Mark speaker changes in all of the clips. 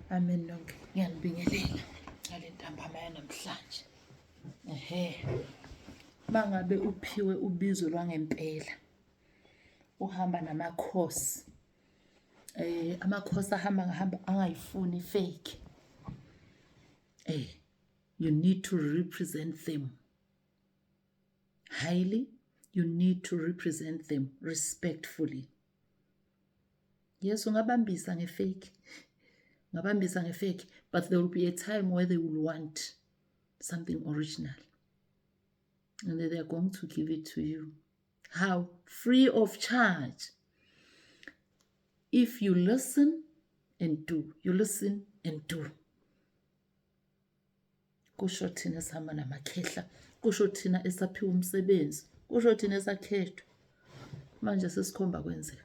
Speaker 1: Amen nonke. Ngiyanibingelela ngale ntambama yanamhlanje. Ehhe. Mangabe uphiwe ubizo lwangempela, uhamba namakhosi. Amakhosi ahamba ngahamba angayifuni fake. You need to represent them highly. You need to represent them respectfully. Yes, ungabambisa nge-fake. Ungabambisa nge-fake, but there will be a time where they will want something original. And they are going to give it to you. How? Free of charge. If you listen and do. You listen and do. Kusho thina esihamba namakhehla, kusho thina esaphiwa umsebenzi, kusho thina esakhethwa. Manje sesikhomba kwenzeka.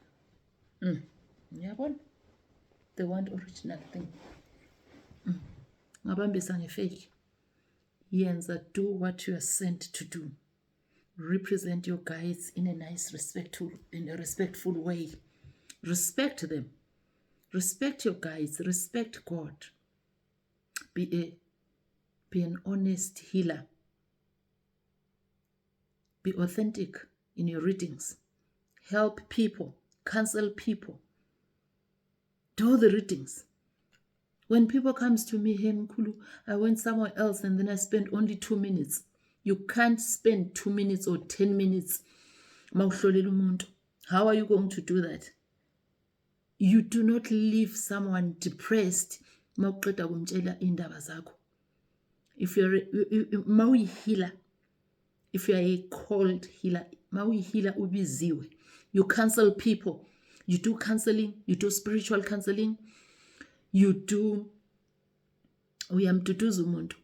Speaker 1: Ngiyabona. They want original thing. Ngabambisa nge-fake. Yenza, do what you are sent to do. Represent your guides in a nice, respectful, in a respectful way. Respect them. Respect your guides. Respect God. Be an honest healer. Be authentic in your readings. Help people. Counsel people. Do the readings. When people comes to me, "Hey Mkhulu, I went somewhere else and then I spent only 2 minutes." You can't spend 2 minutes or 10 minutes mawuhlolela umuntu. How are you going to do that? You do not leave someone depressed mawuqeda kumtshela indaba zakho. If you're mawuyi-healer, if you are a called healer, mawuyi-healer ubiziwe, you counsel people. You do counseling, you do spiritual counseling, you do, uyamduduza umuntu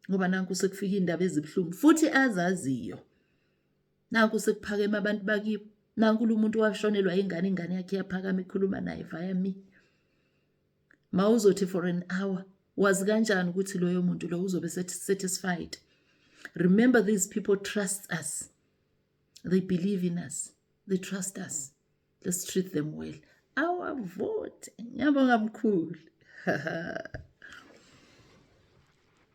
Speaker 1: ngoba nanku sekufika indaba ezibuhlungu futhi azaziyo, nanku sekuphakeme abantu bakibo, nanku lo muntu washonelwa ingane, ingane yakhe yaphakama ikhuluma naye via me. Mawuzothi for an hour, wazi kanjani ukuthi loyo muntu lo uzobe satisfied? Remember, these people trust us. They believe in us. They trust us. Let's treat them well. Our vote. Ngiyabonga, mkhulu.